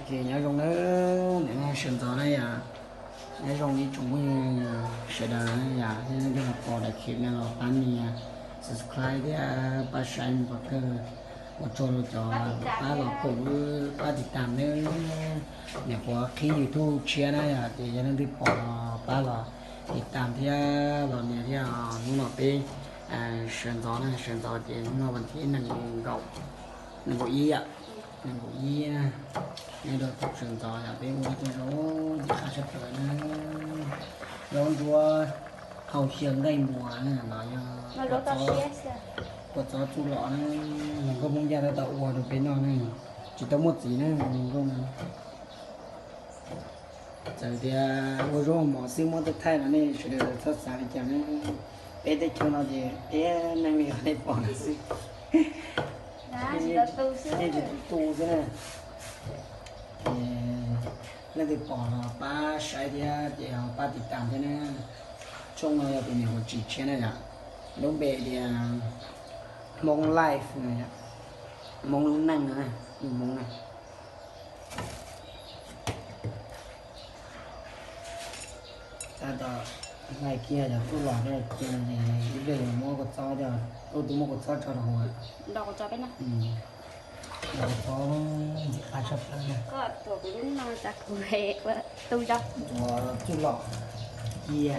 Nyob zoo nawb, nim no sawv ntxov na yom, nyob zoo ib tsoom phooj ywg sawv daws na yom, thiab nej cov los pom daim clip no los pab nias subscribe thiab pab saib mus pov kawg. Ua tsaug rau cov pab los koom wb pab tiv tam nawb. Nyuam qhuav qhib YouTube tshiab na yom, ces yog leej twg pom los pab los tiv tam thiab los nias thiab. Hnub no peb sawv ntxov na, sawv ntxov ces hnub no vas thib nees nkaum, nees nkaum ib yom, nees nkaum ib na. Nyob rau thaum sawv ntxov yom peb ua ib tug zaub ncig qab sab plaws na, zaub ntsuab hau xyaw nqaij muas na, no yog kua txob txuj lom na, hluas nkauj Hmoob Yaj tab tom ua rau peb noj na, tsis tau muaj txiv na hluas nkauj no. Txawm tias ua zaub mov xwb muab tej thaij los nej sawv daws txhob xav li cas na. Peb teb chaws no ces peb neeg li nej pom no xwb, yeej tsis tau tu xwb na. Ces leej twg pom los pab saib thiab ces ho pab tiv tam thiab na. Tshooj no yog tus niam huab tsis tshiab na yom, lub npe tias Hmoob Life no yom, Hmoob lub neej no, yus Hmoob na. Tab tom hlais kiag cov txuj lom no ces ib pliag yuav muab kua txob, ua tus muab kua txob tso rau hauv. Los kua txob ntxim qab tshaj plaws na. Ntxuav txuj lom cia.